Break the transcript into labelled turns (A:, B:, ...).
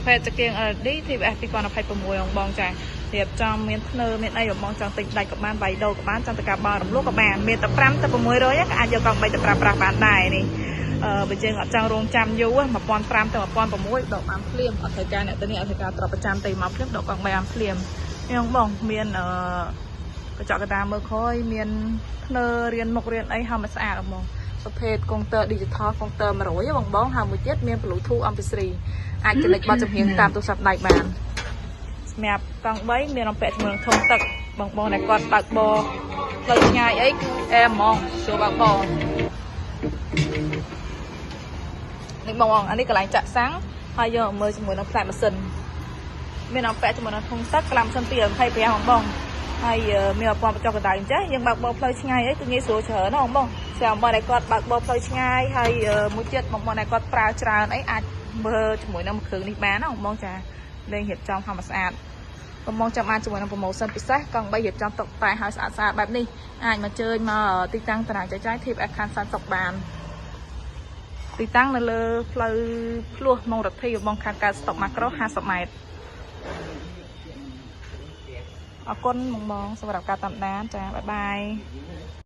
A: ភេទចង្គៀង LED TVS 2026បងបងចារៀបចំមានធ្នើមានអីបងបងចង់ទិញដាច់ក៏បានបៃដូក៏បានចង់ទៅការបោរំលោះក៏បានមានតែ5ទៅ600ក៏អាចយកកង់3ទៅប្រើប្រាស់បានដែរនេះអឺបើយើងអត់ចង់រងចាំយូរ1500ទៅ1600ដកបានភ្លាមអត់ត្រូវការអ្នកទៅនេះអត់ត្រូវការទ្រព្យប្រចាំទេមកភ្លាមដកកង់3បានភ្លាមនេះបងបងមានអឺកញ្ចក់កតាមើលក្រោយមានធ្នើរៀនមុខរៀនអីហៅមកស្អាតបងបងប្រភេទកុងទ័រ digital កុងទ័រ100បងបងហើយមួយទៀតមាន Bluetooth MP3 អាចចំណេចបទចម្រៀងតាមទូរស័ព្ទដៃបានសម្រាប់កង់3មានអំពាក់ជាមួយនឹងធុងទឹកបងបងដែលគាត់បើកបរផ្លូវឆ្ងាយអីគឺអែហ្មងស្រួលបើកបរនេះបងបងអានេះកន្លែងចាក់សាំងហើយយកមកមើលជាមួយនឹងផ្លែម៉ាស៊ីនមានអំពាក់ជាមួយនឹងធុងទឹកក្លាម៉ាស៊ីន225បងបងហើយមានប្រព័ន្ធបញ្ចុះកម្ដៅអញ្ចឹងយើងបើកបរផ្លូវឆ្ងាយអីគឺងាយស្រួលច្រើនណាបងបងស្រាប់បងដែលគាត់បើកបរផ្លូវឆ្ងាយហើយមួយទៀតបងបងដែលគាត់ប្រើច្រើនអីអាចមើលជាមួយនឹងគ្រឿងនេះបានណាបងបងចាលេងរៀបចំធម្មស្អាតបងបងចាំបានជាមួយនឹង promotion ពិសេសកង់3រៀបចំតុកតែឲ្យស្អាតស្អាតបែបនេះអាចមកជើញមកទីតាំងតារាងចែកចាយ TFS ខណ្ឌសែនសុខបានទីតាំងនៅលើផ្លូវភ្លោះមងរដ្ឋីបងខាងកើតស្តុបម៉ាក្រូ50ម៉ែត្រអរគុណបងបងសម្រាប់ការតាមដានចាបាយបាយ។